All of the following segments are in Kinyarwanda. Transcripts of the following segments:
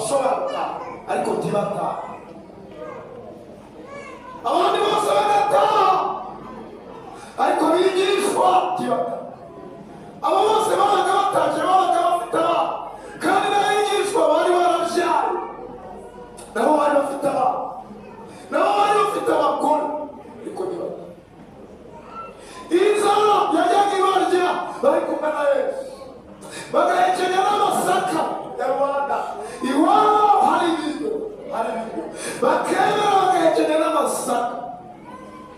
bashobora gutaha ariko ntibataha. Abandi bose bagataha ariko abigishwa ntibataha. Abo bose babaga batashye, babaga bafite abana, kandi n'abigishwa bari barabyaye, nabo bari bafite abana, nabo bari bafite abagore, ariko ntibataha. Inzara yajyaga ibarya bari kumwe na Yesu, bagahekenya n'amasaka ya rubanda. Iwabo hari ibiryo, hari ibiryo, bakemera bagahekenya n'amasaka,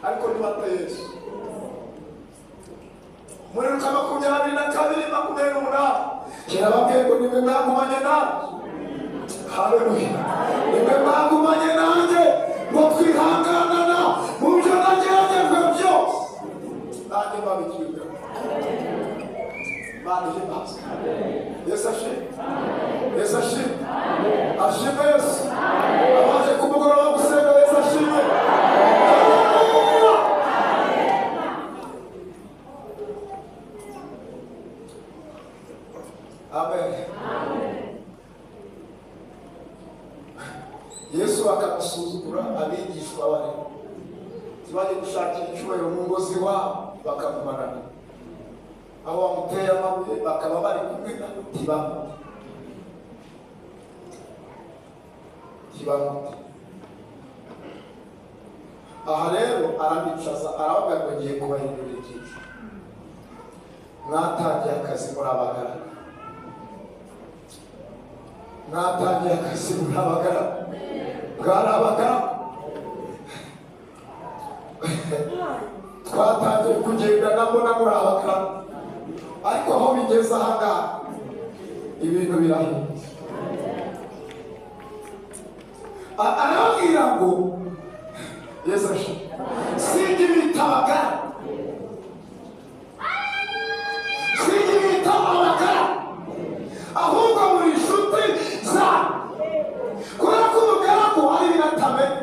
ariko ntibata Yesu. Muri Luka 22:28 yarababwiye ngo nimwe mwagumanye nanjye. Haleluya! Nimwe mwagumanye nanjye ngo twihanganana mu byo nageragejwe byose, nanjye mbabikirira. Imana ihimbaze. Yesu ashimwe. Yesu ashimwe. Ashimwe Yesu. Abaje ku mugoroba wo gusenga, Yesu ashimwe. Haleluya! Amen. Yesu akamusuzugura, abigishwa bari ntibajye gushakira icyubahiro mu ngo z'iwabo, bakamumarana. Aho bamuteye amabuye bakaba bari kumwe nawe, ntibamute, ntibamute. Aha rero arabicaza, arababwira ngo ngiye kubahindurira ibyiciro. Mwatangiye akazi muri abagaragu, mwatangiye akazi muri abagaragu, bwari abagaragu. Twatangiye kugenda nabona muri abagaragu, ariko aho bigeze aha ngaha ibintu birahindutse. Arababwira ngo Yesu ashimwe, sinjye bita abagaragu, sinjye bita abagaragu, ahubwo muri inshuti zanyu. Kubera ko umugaragu hari ibintu atamenya,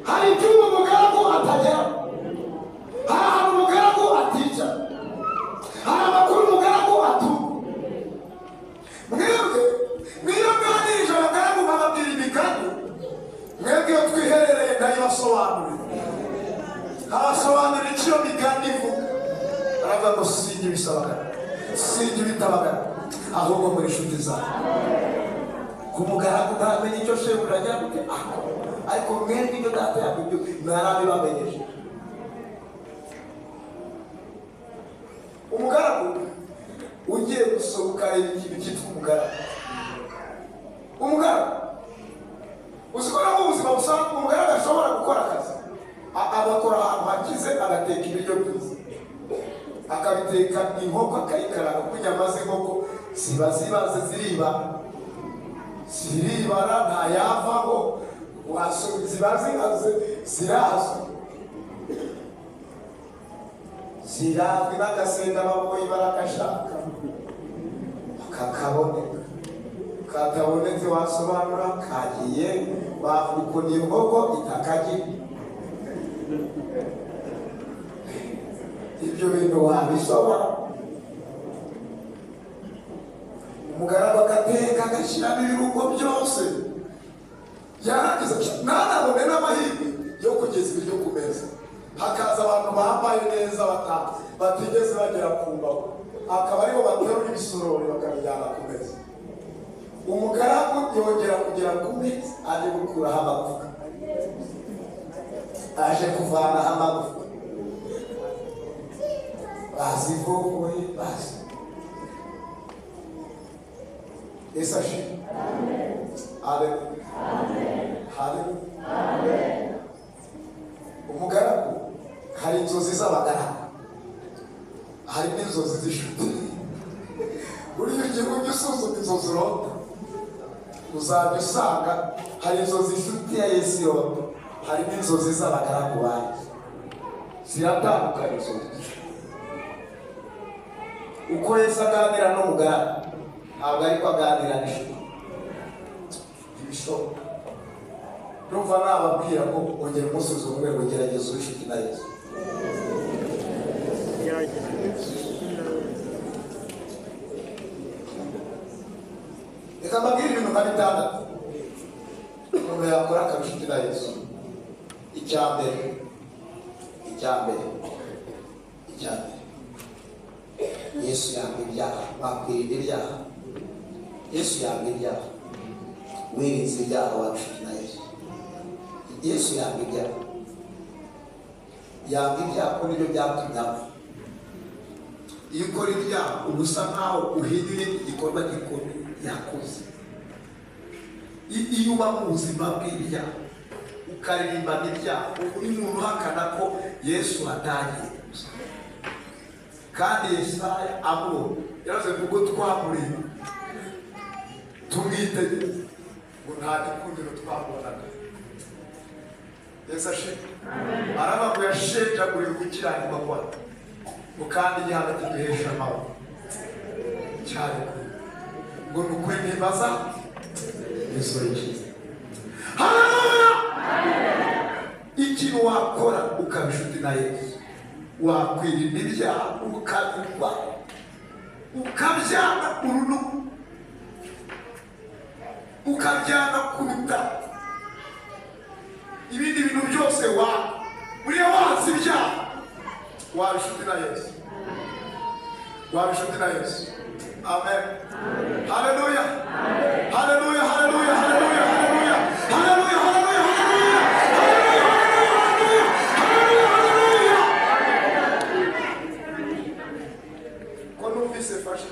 hari ibyuma umugaragu atagera, hari ahantu umugaragu aticara, hari amakuru umugaragu atumva. Mwebwe niyo mwanirije abagaragu nkababwira imigani, mwebwe iyo twiherereye ndayibasobanurira, nkabasobanurira icyo iyo migani ivuga. Aravuga ngo sinjye bisabagara, sinjye bitabagara, ahubwo muri inshuti zanyu. Ku mugaragu ntamenya icyo shebuja agira gute akora, ariko mwebwe ibyo data yabibyo mwarabibamenyeje. Umugaragu ugiye gusohoka areba ikintu cyitwa umugaragu. Umugaragu uzi ko no mu buzima busanzwe umugaragu ashobora gukora akazi, agakora ahantu hakize, agateka ibiryo byiza, akabiteka inkoko akayikaranga, kuko inyama z'inkoko ziba zibaze ziribara, ziribara ntayavaho, ziba zibaze zirazwi, zirazwi n'agasenda baboyi barakashaka kakaboneka, katabonetse wasobanura kagiye bavuga ukuntu inkoko itakagiye. Ibyo bintu wabishobora. Umugaragu agateka agashyiramo ibirungo byose, yarangiza ntanabone n'amahirwe yo kugeza ibiryo ku meza. Hakaza abantu bambaye neza batigeze bagera ku mbago, akaba aribo baterura ibisorori bakabijyana ku meza. Umugaragu yongera kugera ku meza aje gukuraho amagufwa, aje kuvanaho amagufwa, bazivovoye bazi. Yesu ashimwe. Haleluya. Haleluya. Umugaragu, hari inzozi z'abagaragu, hari n'inzozi z'inshuti. Buriya ugiye ujya usuzuma inzozi urota, uzajya usanga hari inzozi inshuti ya Yesu irota, hari n'inzozi z'abagaragu bayo, ziratandukanye inzozi. Uko Yesu aganira n'umugaragu ntabwo ariko aganira n'inshuti, ntibishoboka. Ndumva nababwira ko ongera umusubizo umwe ngo gerageza ube inshuti na Yesu. Reka mbabwire ibintu nka bitandatu umuntu yakora akaba inshuti na Yesu. Icya mbere, icya mbere, icya mbere, Yesu yanga ibyaha. Wakwirinda ibyaha. Yesu yanga ibyaha. Wirinze ibyaha waba inshuti na Yesu. Yesu yanga ibyaha. Yanga ibyaha ko nibyo byatumye apfa. Iyo ukora ibyaha uba usa nkaho uhinyuye igikorwa gikomeye yakoze. Iyo uba mu buzima bw'ibyaha ukaririmba n'ibyaha, uri umuntu uhakana ko Yesu atagiye gusa. Kandi Yesaya amubona yaravuze ngo ubwo twamureba tumwitegereza ngo nta gikundiro twabonaga. Yesu ashimwe. Aravuga ngo yashenjaguriwe gukiranirwa kwacu, ngo kandi igihano kiduhesha amahoro cyari kuri ngo ni ukuri ntibaza Yesu yikiza. Haleluya! Ikintu wakora ukaba inshuti na Yesu, wakwirinda ibyaha ukabirwa, ukabyanga urunuka, ukabyanga kuruta ibindi bintu byose. Wa buriya wanze ibyaha waba inshuti na Yesu, waba inshuti na Yesu. Amen. Haleluya, haleluya, haleluya, haleluya, haleluya, haleluya, haleluya, haleluya, haleluya, haleluya, haleluya. Ko numvise fashe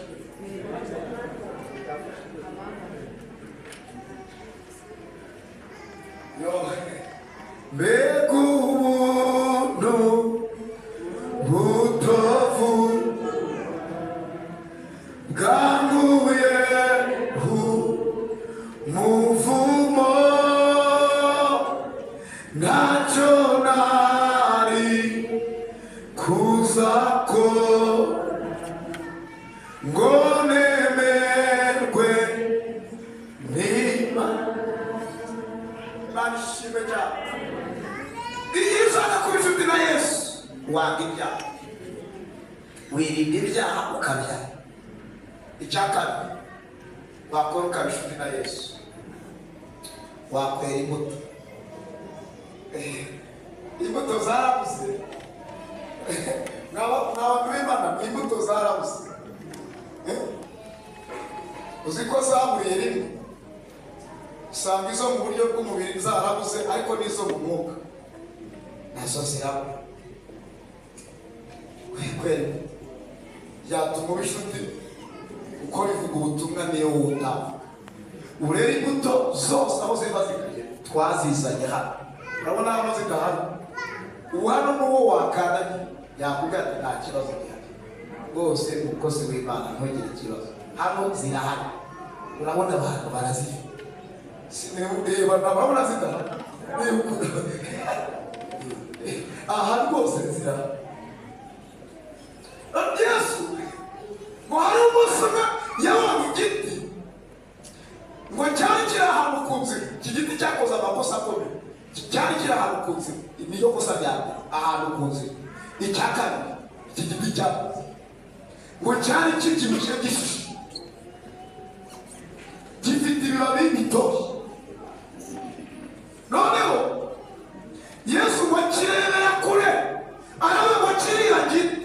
yo mbega ubuntu butovu bwanguye muvumo, ntacyo nari kuzako ngo nemerwe n'Imana. Imana ishimwe cyane. Iyo ushaka kuba inshuti na Yesu wanga ibyaha, wirinda ibyaha ukabyara. Icya kabiri wakora ukaba inshuti na Yesu, wakwera imbuto. Imbuto zarabuze. Mwa b'Imana, imbuto zarabuze. Uzi ko zaburiye rimwe, usanga izo mu buryo bw'umubiri zarabuze, ariko n'izo mu mwuka nazo zirabura. Kwera imbuto byatuma uba inshuti, uko bivuga ubutumwa niyo wutavuga. Ubu rero imbuto zose aho ziva zikagera twazizanye hano, urabona hano zidahari. Ubu hano n'uwo wakandagiye yakubwira ati nta kibazo gihari rwose, umukozi w'Imana ntugire ikibazo, hano zirahari. Urabona abantu barazifite, reba urabona zidahari, aha rwose zirahari. Yesu ngo hari umunsi umwe yabonye igiti ngo cyari kiri ahantu ku nzira. Iki giti cyakoze amakosa akomeye, cyari kiri ahantu ku nzira, niyo kosa rya mbere, ahantu ku nzira. Icya kabiri, iki giti cyakoze ngo cyari kibyibushye gishishe, gifite ibibabi bitoshye. Noneho Yesu ngo akirebera kure, aravuga ngo kiriya giti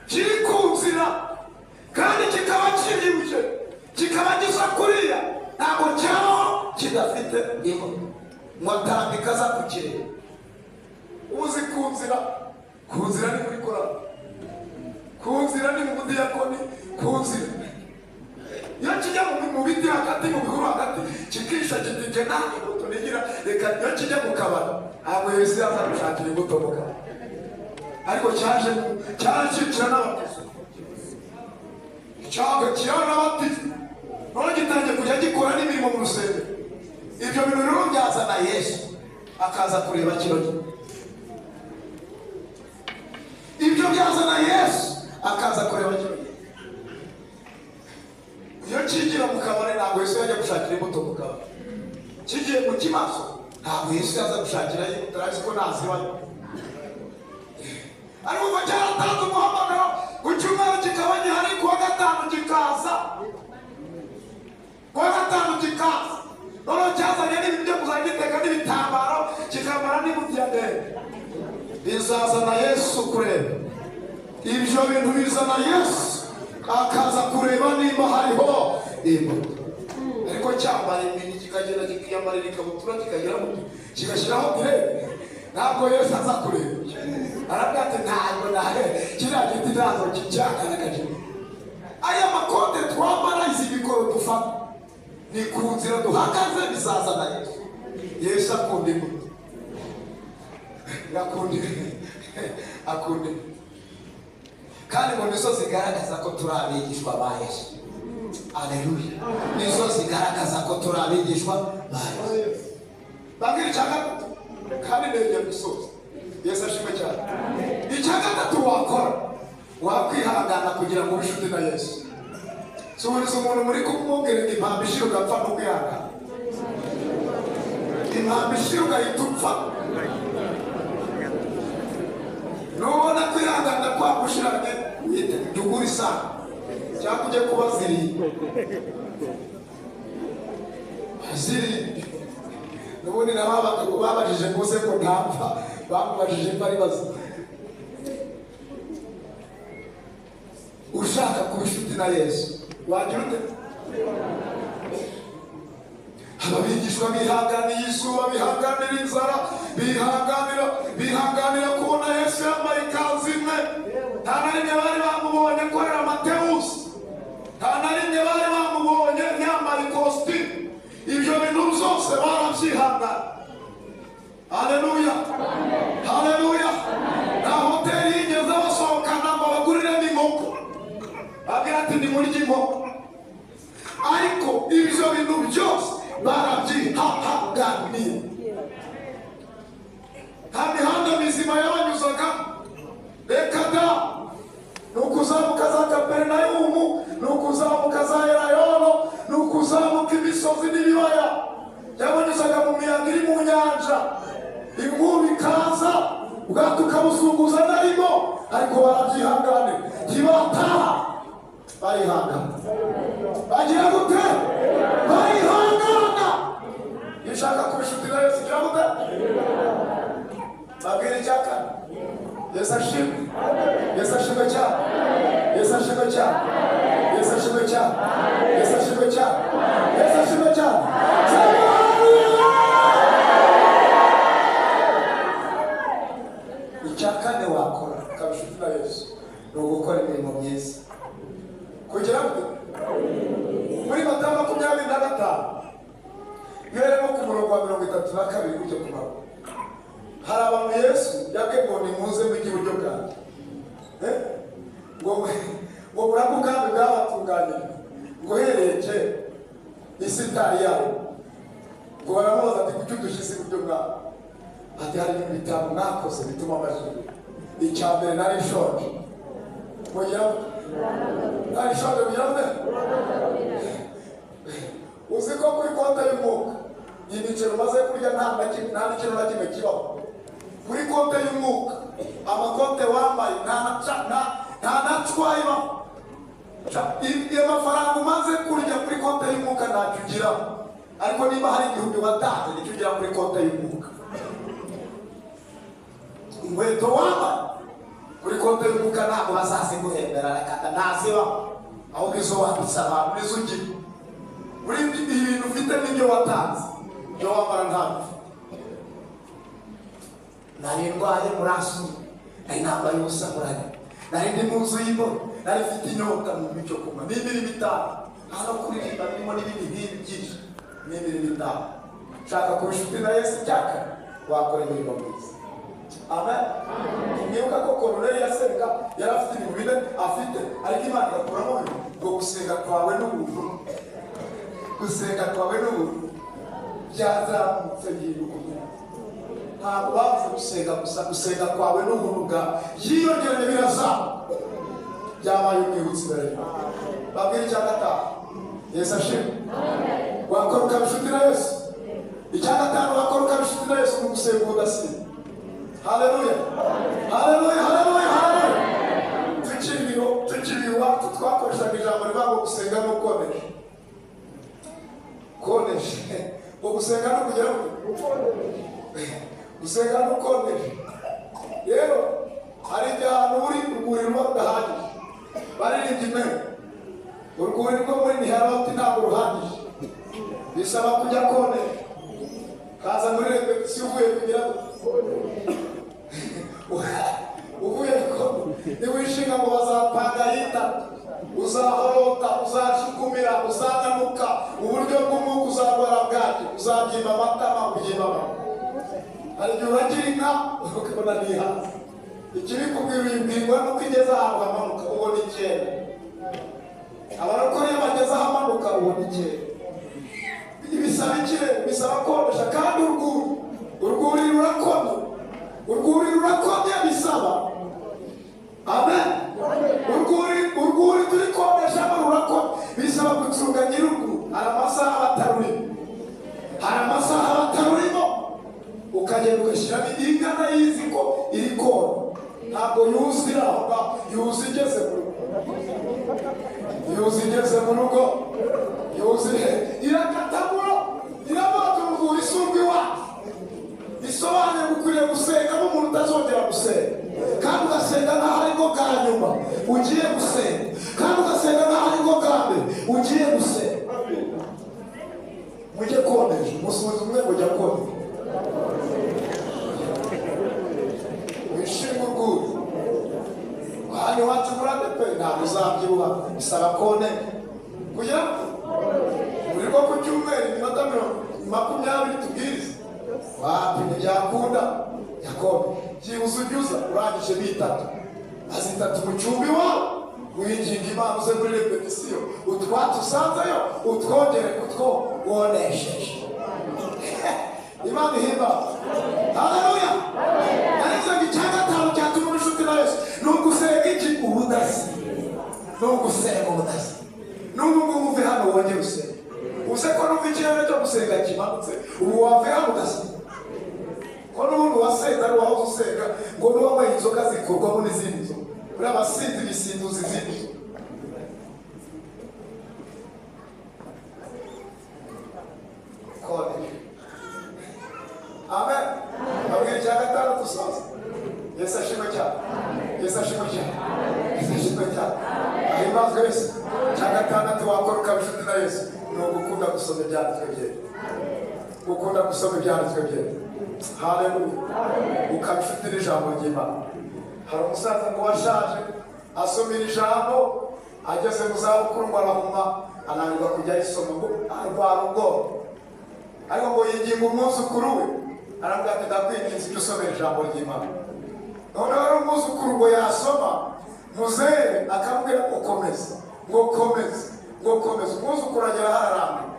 kiri ku nzira kandi kikaba kibyibushye, kikaba gisa kuriya, ntabwo cyabaho kidafite imbuto. Ngo atambika aza kukireba. Uzi ku nzira, ku nzira ni muri korali, ku nzira ni mu budiyakoni, ku nzira iyo kijya mu biti hagati, mu bihuru hagati, kikisha kiti nge nta imbuto nigira, reka iyo kijya mu kabari ntabwo Yesu yaza gushakira imbuto mu kabari, ariko cyaje cyarakikira n'abatizo, cyangwa kiranabatizwa, none gitangiye kujya gikora n'imirimo mu rusengero. Ibyo bintu rero byazana Yesu akaza kureba kino giti. Ibyo byazana Yesu akaza kureba kino giti. Iyo kigira mu kabari ntabwo Yesu yajya gushakira imbuto mu kabari. Kigiye mu kibazo ntabwo Yesu yaza gushakira imbuto, arazi ko ntazibayo. Ariko ngo cyaratanze umuhamagaro, ku cyumweru kikaba gihari, ku wa gatanu kikaza. Kuwa gatanu kikaza, noneho cyazanye n'ibintu byo kuzajya giteka n'ibitambaro, kikambara n'ingutiya ndende. Bizazana Yesu kureba ibyo bintu, bizana Yesu akaza kureba niba hariho imbuto. Ariko cyambara imini, kikagenda kikiyambarira ikabutura, kikagera kigashyiraho direde, ntabwo Yesu aza kureba. Aravuga ati ntabwo nahe kiriya giti, ntabwo cyagaragaje. Aya makote twambara, izi mikoro dufata, ni ku nzira duhagaze, bizazana Yesu. Yesu akunda imbuto, akunda, akunda, kandi ngo nizo zigaragaza ko turi abigishwa ba Yesu. Aleluya! Nizo zigaragaza ko turi abigishwa ba Yesu. Babwira icya gatatu kandi ndengera gusoza. Yesu ashimwe cyane. Icya gatatu wakora, wakwihangana kugira ngo ube inshuti na Yesu. Suhuriza umuntu muri kumubwira ngo impamba ishira ugapfa no kwihangana, impamba ishira ugahita upfa. Nubona kwihangana kwagushiranye, uhite jya ugura isano cyangwa ujye kuba ziriya ziri. N'ubundi nabo babajije ngo se ko ntapfa, bamubajije ko ari bazima. Ushaka kuba inshuti na Yesu wagira ute? Aba bigishwa bihanganiye izuba, bihanganira inzara, bihanganira kubona Yesu yambaye ikanzu imwe. Nta na rimwe bari bamubonye akorera Matewusi, nta na rimwe bari bamubonye yambaye ikositimu. Ibyo bintu byose barabyihangana. Haleluya, haleluya! Nta hoteli yigeze basohokana ngo baguriremo inkoko, babwira ati nimurye inkoko. Ariko ibyo bintu byose barabyihanganiye. Nta mihanda mizima yabanyuzaga, reka da. Ni ukuzamuka za Kaperinayumu, ni ukuzamuka za Elayono, ni ukuzamuka imisozi n'ibibaya. Yabanyuzaga mu miyaga iri mu nyanja, inkuba ikaza, ubwato ukabuzunguza narimo, ariko barabyihangane, ntibataha, barihangana. Bagira gute? Barihangana. Iyo ushaka kuba inshuti na Yesu ugira gute? Babwira icya kane. Yesu ashimwe! Yesu ashimwe cyane! Yesu ashimwe cyane! Yesu ashimwe cyane! Yesu ashimwe cyane! Yesu ashimwe cyane! Icya kane wakora ukaba inshuti na Yesu ni ugukora imirimo myiza. Kugira ngo muri Matayo 25, uheremo ku murongo wa 32 ujya kumanuka, hari abantu Yesu yabwiye ngo nimuze mujye iburyo bwanjye, ngo murage ubwami bwabatunganije ngo uhereye kera isi itari yabo. Ngo baramubaza ati kuki udushyize iburyo bwawe? Ati hari ibintu bitanu mwakoze bituma amajwi. Icya mbere, nari nshonje, mugira nari nshonje, mugira ngo uzi ko kuri konti y'umwuka imiceri umaze kurya nta n'ikintu na kimwe kibaho. Kuri konti y'umwuka amakote wambaye nta na cwa ibaho. Iyo mafaranga umaze kurya, kuri konti y'umwuka ntacyo ugiraho. Ariko niba hari 1000 watanze, nicyo ugira kuri konti y'umwuka. Inkweto wambaye, kuri konti y'umwuka ntabwo bazaziguhembera, reka ntazibaho. Ahubwo izo wambitse abantu nizo ugira. Uri ibintu ufite n'ibyo watanze, ibyo wambara ntabwo ufite. Nari ndwaye murasura, nari nambaye ubusa murarira, nari ndi mu nzu y'imbohe, nari mfite inyota mu icyo kunywa. Ni imirimo itanu hano, kuririmba birimo n'ibindi nk'ibi byinshi, ni imirimo itanu. Ushaka kuba inshuti na Yesu, icyaka wakora imirimo myiza. Amen. Mwibuka ko Koruneli yasenga, yari afite ibintu bine afite, ariko Imana igakuramo bibiri, ngo gusenga kwawe n'ubuntu, gusenga kwawe n'ubuntu byazamutse bihinduka umuntu. Ntabwo bavuze gusenga gusa, gusenga kwawe n'ubuntu bwawe yiyongeranye, birazamuka, byabaye umwibutsi imbere. Babwira icya gatanu. Yesu ashimwe! Wakora ukaba inshuti na Yesu. Icya gatanu wakora ukaba inshuti na Yesu mu gusenga udasiba. Haleluya, haleluya, haleluya, haleluya! Tukiri iwacu twakoreshaga ijambo rivuga ngo gusenga no gukomeje. Gukonesha, ngo gusenga no kugera gusenga no gukonesha. Rero hari igihe ahantu uri urwuri ruba rudahagije, baririmbye imwe urwuri rwo muri Niharoti ntabwo ruhagije, bisaba kujya konesha, kaza muri repetisiyo uvuye kugira uvuye ko niwishinga ngo bazapanga yita, uzahorota, uzacukumira, uzananuka, uburyo bw'umwuka uzarwara bwaki, uzabyimba amatama, ubyimba amaguru. Hari igihe uragira inka ukabona ntihaze, ikibikubwira uyibwirwa nuko igeze ahantu hamanuka ubona icyenda. Abarokore iyo bageze ahamanuka ubona icyenda. Bisaba ikirere, bisaba konesha, kandi urwuri rurakomye, urwuri rurakomye bisaba. Amen. Urwuri turi koneshamo rurakomye, bisaba gucunga nyir'urwuri. Hari amasaha batarurimo, hari amasaha batarurimo, ukagenda ugashyiramo inka nayizi ko iri kona, ntabwo yuzira aho ngaho, yuza igeze mu rugo, yuza igeze mu rugo, yuzuye irakatamuro, irabata urwuri si urw'iwacu. Bisobanuye ukwiriye gusenga n'umuntu utazongera gusenga, kandi ugasenga nk'aho ari bwo bwa nyuma ugiye gusenga, kandi ugasenga nk'aho ari bwo bwa mbere ugiye gusenga. Mujye konesha, umusubizo umwe mujya konesha, wishinga urwuri. Hano iwacu muri ADEPR ntabwo uzabyibuha, bisaba kone kugira ngo buri rwo ku cyumweru iminota 20 tubwirize. Wapi ntibyakunda, Yakobo byibuze ujyuza urangije bitatu, azitatu mu cyumba iwawe, winginga Imana uze muri repetisiyo, utwatsi usanzeyo utwongere kutwo wonesheje. Imana ihimbaza. Haleluya. Narizaga icya gatanu cyatuma inshuti na Yesu ni ugusenga iki? Ubudasa. Ni ugusenga ubudasa. N'ubu ngubu uve hano wongere usenge, uze ko numva ikirere cyo gusenga kimanutse, ubu wave hano ugasenga. Ko n'ubundi wasenga ari uwahoze usenga, ngo n'uwanyweye inzoga zikurwamo n'izindi nzoga, uriya abasinzi bisinduza izindi nzoga. Kone. Amen. Babwira icya gatanu dusoza. Yesu ashimwe cyane. Yesu ashimwe cyane. Yesu ashimwe cyane. Ahimbazwe Yesu. Icya gatandatu wakora ukaba inshuti na Yesu ni ugukunda gusoma ibyanditswe byera. Gukunda gusoma ibyanditswe byera. Haleluya. Ukaba inshuti n'ijambo ry'Imana. Hari umusaza ngo washaje asomera ijambo, ageze mu zabukuru ngo arahuma, ananirwa kujya arisoma ngo arwara ubwoba. Ariko ngo yinginga umwuzukuru we, aravuga ati ndakwinginze ujye usomera ijambo ry'Imana. Noneho rero umwuzukuru ngo yasoma, muzehe akamubwira ngo komeza, ngo komeza, ngo komeza. Umwuzukuru agera aho ararambirwa,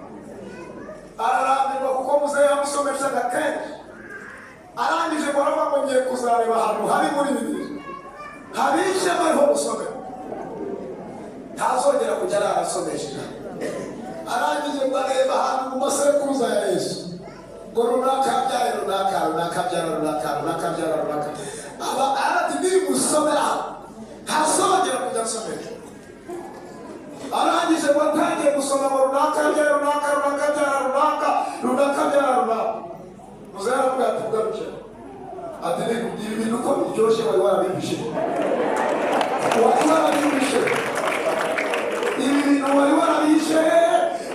ararambirwa kuko muzehe yamusomeshaga kenshi. Arangije ngo aravuga ngo ngiye kuzareba ahantu hari muri Bibiliya hari ishyamba ariho gusomera, ntazongera kujya ararasomesha. Arangije ngo areba ahantu mu masekuruza ya Yesu, ngo runaka abyaye runaka, runaka abyara runaka, runaka abyara runaka. Aba arati nimusomera ntazongera kujya asomera. Arangije ngo atangiye gusoma ngo runaka abyara runaka, runaka abyara runaka, runaka abyara runaka. Muzehe aravuga ati ugarukira, ati ibi bintu uko biryoshye wari warabibishe, wari warabibishe, ibi bintu wari warabishe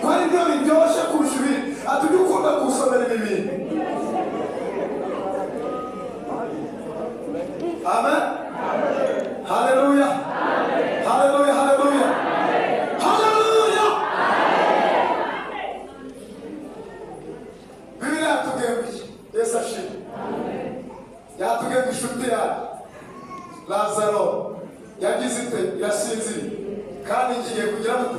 ko ari byo biryoshye kurusha ibindi. Ati ujye ukunda gusomera ibi bintu. Amen. Haleluya. Haleluya. Haleluya. Haleluya. Bibiliya yatubwiye ngo iki? Yesu ashimwe. Yatubwiye ngo inshuti yacu Lazaro yagize ite? Yasinziriye, kandi ngiye kugira ngo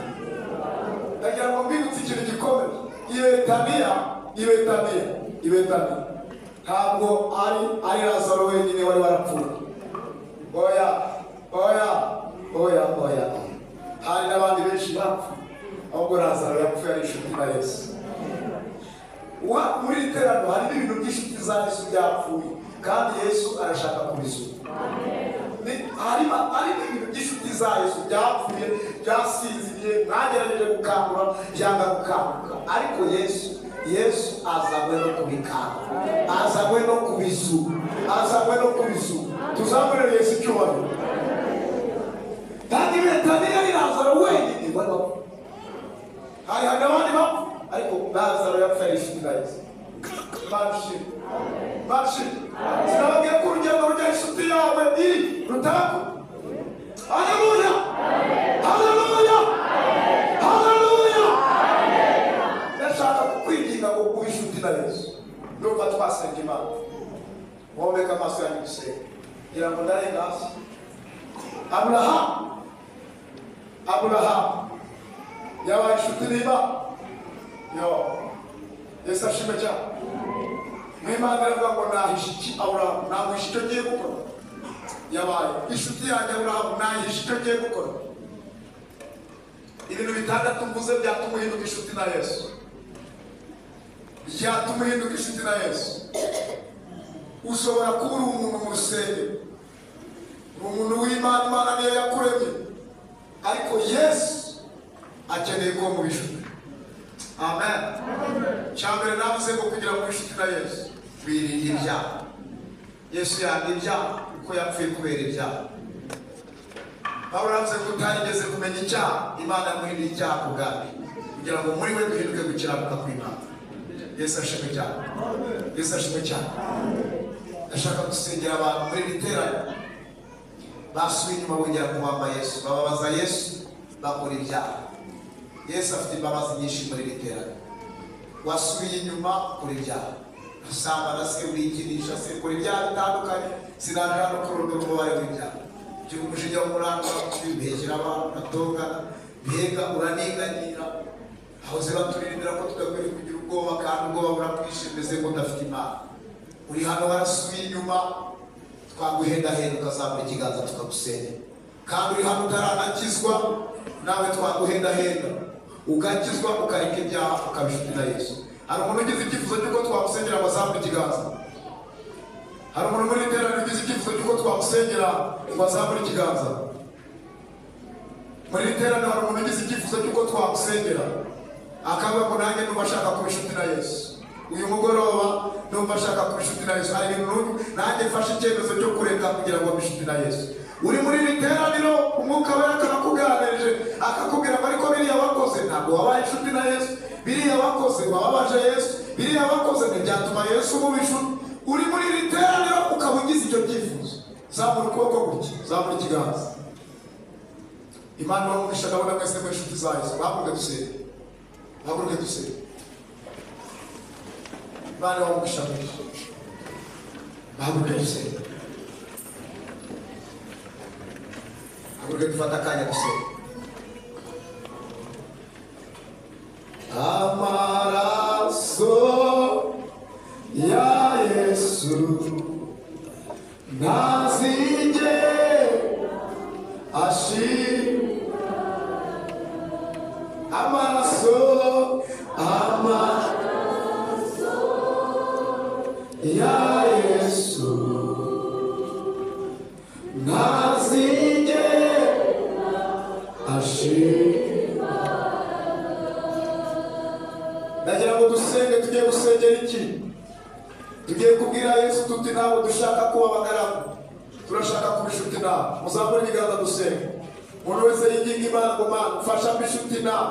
ndagira ngo mbibutse ikintu gikomeye. I Betaniya, i Betaniya ntabwo ari Lazaro wenyine wari warapfuye. Oya, oya, oya, oya. Hari n'abandi benshi bapfuye, ahubwo Lazaro yapfuye ari inshuti na Yesu. Muri iri teraniro harimo ibintu by'inshuti za Yesu byapfuye, kandi Yesu arashaka kubizura. Harimo ibintu by'inshuti za Yesu byapfuye, byasinziriye, mwagerageje gukangura, byanga gukanguka, ariko Yesu Yesu azanywe no kubikanga, azanywe no kubizu, azanywe no kubizu. Tuzamurire Yesu icyubahiro. Kandi Betaniya ni Lazaro wenyine wari wapfa, hari abandi bapfa, ariko Lazaro yapfa ari inshuti na Yesu. Bashimwe, bashimwe. Sinababwiye ko urugendo rujya inshuti yawe iri rutako. Haleluya, haleluya, haleluya. Ndashaka kukwinginga ngo ube inshuti na Yesu. Ndumva twasenga Imana. Mwomeke amaso yanyu gusenga kugira ngo ndarenga hasi. Aburahamu, Aburahamu yabaye inshuti n'Imana. Yo, Yesu ashimwe cyane. N'Imana iravuga ngo nahisha iki Aburahamu? Namuhisha icyo ngiye gukora. Yabaye inshuti yanjye Aburahamu, nahisha icyo ngiye gukora. Ibintu bitandatu mvuze byatuma uhinduka inshuti na Yesu. Byatuma uhinduka inshuti na Yesu. Ushobora kuba uri umuntu mu rusengero, uri umuntu w'Imana, Imana niyo yakuremye, ariko Yesu akeneye ko muba inshuti. Amen. Cyambere navuze ngo kugira ngo inshuti na Yesu wirinda ibyaha. Yesu yanga ibyaha kuko yapfuye kubera ibyaha. Pawulo aravuze ngo utarigeze kumenya icyaha, Imana yamuhinduye icyaha ku bwawe, kugira ngo muri we duhinduke gukiranuka kw'Imana. Yesu ashimwe cyane. Yesu ashimwe cyane. Ndashaka gusengera abantu muri iri teraniro basubiye inyuma bongera kubamba Yesu, bababaza Yesu, bakora ibyaha. Yesu afite imbabazi nyinshi muri iri teraniro. Wasubiye inyuma ukora ibyaha, usambana se, urikinisha se, ukora ibyaha bitandukanye. Sinaje hano kurondora umubare w'ibyaha. Ugira umujinya w'umuranga, ubeshyera abantu, uratongana, mbega uraniganyira. Aho ziba turirimbira ko tudakwiriye kugira ubwoba, kandi ubwoba burakwishe, mbese ko udafite Imana. Uri hano warasubiye inyuma, twaguhendahenda ukazamura ikiganza tukagusenya. Kandi uri hano utaranakizwa, nawe twaguhendahenda ugakizwa, ukareka ibyaha, ukaba inshuti na Yesu. Hari umuntu ugize icyifuzo cy'uko twamusengera ngo azamure ikiganza? Hari umuntu muri iteraniro ugize icyifuzo cy'uko twamusengera ngo azamure ikiganza? Muri iteraniro hari umuntu ugize icyifuzo cy'uko twamusengera akavuga ngo nanjye numva ashaka kuba inshuti na Yesu. Uyu mugoroba numva ashaka kuba inshuti na Yesu. Hari ibintu nanjye mfashe icyemezo cyo kureka kugira ngo mbe inshuti na Yesu. Uri muri iri teraniro, umwuka wera akakuganirije, akakubwira ngo ariko biriya wakoze ntabwo wabaye inshuti na Yesu, biriya wakoze wababaje Yesu, biriya wakoze ntibyatuma Yesu umuba inshuti. Uri muri iri teraniro ukaba ugize icyo cyifuzo, zamura ukuboko gutya, zamura ikiganza. Imana ibahe ndabona mwese muri inshuti za Yesu. Bahaguruke dusenge, bahaguruke dusenge. Imana ibahe umugisha mwinshi. Bahaguruke dusenge, bahaguruke dufate akanya dusenge. Amaraso ya Yesu ntazigera ashira. Amaraso, amaraso ya Yesu ntazigera ashira. Ndagira ngo dusenge. Tugiye gusengera iki? Tugiye kubwira Yesu tuti ntabwo dushaka kuba abagaragu, turashaka kuba inshuti nawe. Muzamure ibiganza dusenge. Umuntu wese yinginga Imana ngo Mana mfasha mbe inshuti nawe,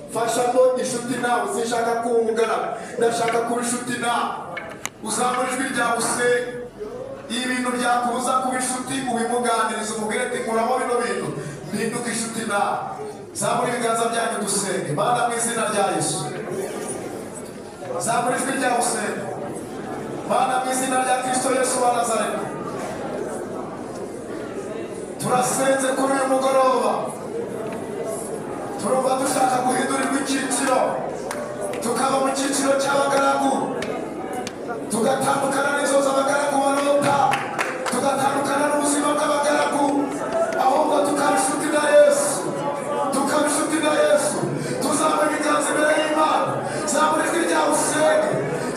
mfasha mbe inshuti nawe, sinshaka kuba umugaragu, ndashaka kuba inshuti nawe. Uzamure ijwi ryawe usenge. Ibintu byakubuza kuba inshuti ubimuganirize, umubwire ati nkuramo bino bintu mpinduke inshuti nawe. Zamura ibiganza byanyu dusenge. Mana mu izina rya Yesu, zamura ijwi ryawe usenge. Mana mu izina rya Kristo Yesu wa Nazareti, turasenze kuri uyu mugoroba. Turumva dushaka guhindurirwa icyiciro, tukaba mu cyiciro cy'abagaragu, tugatandukana n'izo z'abagaragu barota, tugatandukana n'ubuzima bw'abagaragu, ahubwo tukaba inshuti na Yesu, tukaba inshuti na Yesu. Tuzamura ibiganza imbere y'Imana. Zamura ijwi ryawe usenge,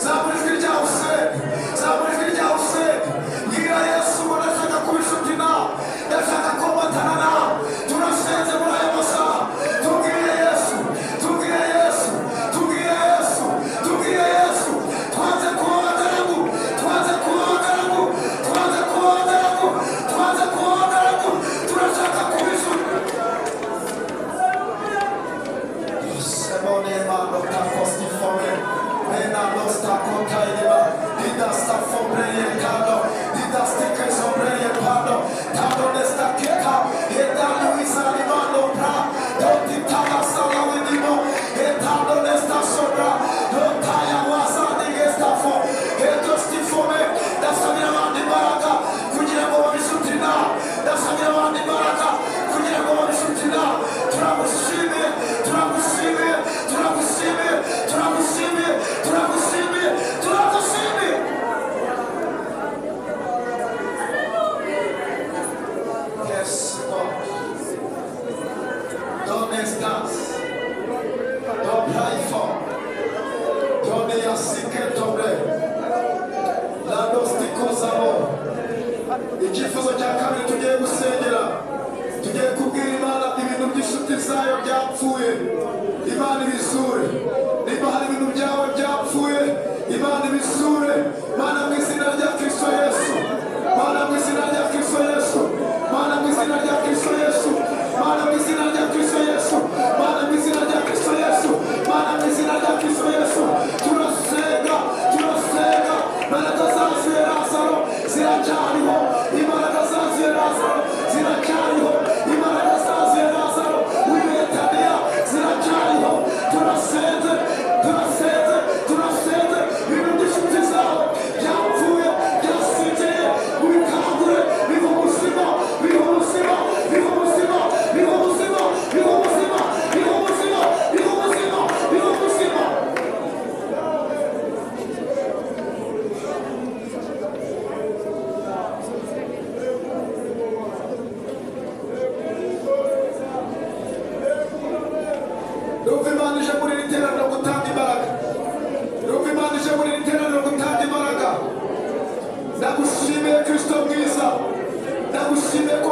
zamura ijwi ryawe usenge, zamura ijwi ryawe usenge. Bwira Yesu ngo ndashaka kuba inshuti nawe, ndashaka komatana nawe. Turasenze muri aya masaha. Tubwire Yesu, tubwire Yesu, tubwire Yesu. Icyifuzo cya kabiri tugiye gusengera, tugiye kubwira Imana ibintu by'inshuti zayo byapfuye, Imana ibisure. Niba hari ibintu byawe byapfuye, Imana ibisure. Mana mu izina rya Kristo Yesu, Mana mu izina rya Kristo Yesu, Mana mu izina rya Kristo Yesu, Mana mu izina rya Kristo Yesu, Mana mu izina rya Kristo Yesu, Mana mu izina rya Kristo Yesu. Turasenga, turasenga, imbaraga zazuye Lazaro ziracyariho, imbaraga zazuye Lazaro ziracyariho, imbaraga zazuye Lazaro w'i Betaniya ziracyariho. Turasenze, turasenze, turasenze, ibintu by'inshuti zawe byapfuye, byasinziriye, mubikangure, biha ubuzima, biha ubuzima, biha ubuzima, biha ubuzima, biha ubuzima, biha ubuzima, biha ubuzima, biha ubuzima. Ndumva Imana ije muri iri teraniro gutanga imbaraga. Ndumva Imana ije muri iri teraniro gutanga imbaraga. Ndagushimiye Kristo mwiza, ndagushimiye ko